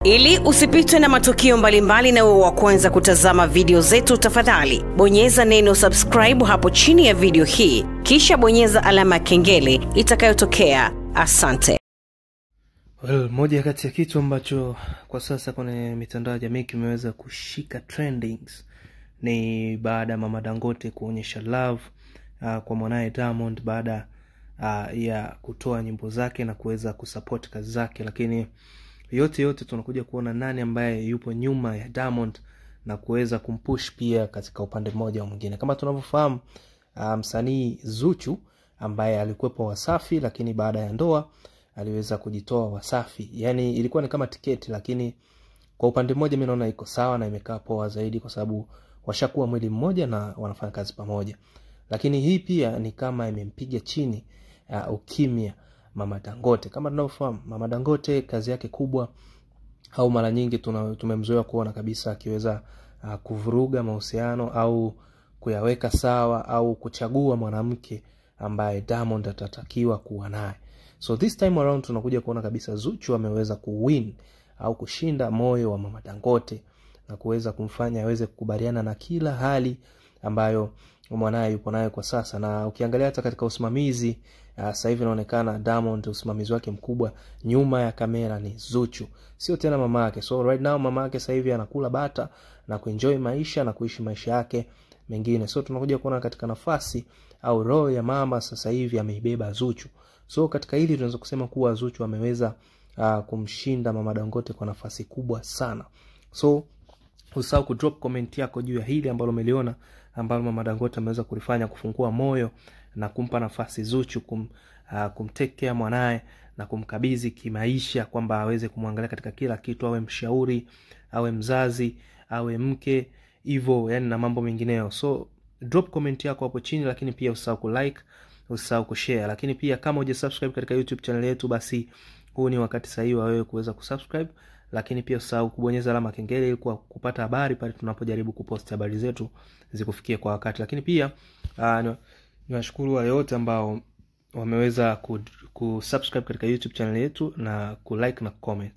Ili usipitwe na matukio mbalimbali na uwe wa kwanza kutazama video zetu, tafadhali bonyeza neno subscribe hapo chini ya video hii, kisha bonyeza alama ya kengele itakayotokea. Asante. Well, moja kati ya kitu ambacho kwa sasa kwenye mitandao ya jamii kimeweza kushika trendings ni baada ya Mama Dangote kuonyesha love kwa mwanae Diamond baada ya kutoa nyimbo zake na kuweza kusupport kazi zake. Lakini yote tunakuja kuona nani ambaye yupo nyuma ya Diamond na kuweza kumpush pia katika upande mmoja au mwingine. Kama tunavyofahamu, msanii Zuchu ambaye alikuwepo Wasafi, lakini baada ya ndoa aliweza kujitoa Wasafi. Yani ilikuwa ni kama tiketi, lakini kwa upande mmoja mimi naona iko sawa na imekaa poa zaidi kwa sababu washakuwa mwili mmoja na wanafanya kazi pamoja. Lakini hii pia ni kama imempiga chini ukimya Mama Dangote. Kama tunavyofahamu, Mama Dangote kazi yake kubwa au mara nyingi tumemzoea kuona kabisa akiweza kuvuruga mahusiano au kuyaweka sawa au kuchagua mwanamke ambaye Diamond atatakiwa kuwa naye. So this time around tunakuja kuona kabisa Zuchu ameweza kuwin au kushinda moyo wa Mama Dangote na kuweza kumfanya aweze kukubaliana na kila hali ambayo mwanae yupo nayo kwa sasa. Na ukiangalia hata katika usimamizi, sasa hivi inaonekana Diamond usimamizi wake mkubwa nyuma ya kamera ni Zuchu, sio tena mama yake. So right now mama yake sasa hivi anakula bata na kuenjoy maisha na kuishi maisha yake mengine. So tunakuja kuona katika nafasi au role ya mama sasa hivi ameibeba Zuchu. So katika hili tunaweza kusema kuwa Zuchu ameweza kumshinda Mama Dangote kwa nafasi kubwa sana. So usisahau ku drop comment yako juu ya hili ambalo umeliona, ambalo Mama Dangote ameweza kulifanya, kufungua moyo na kumpa nafasi Zuchu kumtekea mwanae na kumkabidhi kimaisha, kwamba aweze kumwangalia katika kila kitu, awe mshauri, awe mzazi, awe mke, hivyo yani na mambo mengineyo. So drop comment yako hapo chini, lakini pia usisahau ku like, usisahau ku share. Lakini pia kama hujasubscribe katika YouTube channel yetu, basi huu ni wakati sahihi wa wewe kuweza kusubscribe. Lakini pia usisahau kubonyeza alama kengele ili kupata habari pale tunapojaribu kupost habari zetu zikufikie kwa wakati. Lakini pia niwashukuru wale wote ambao wameweza kusubscribe katika YouTube channel yetu na kulike na comment.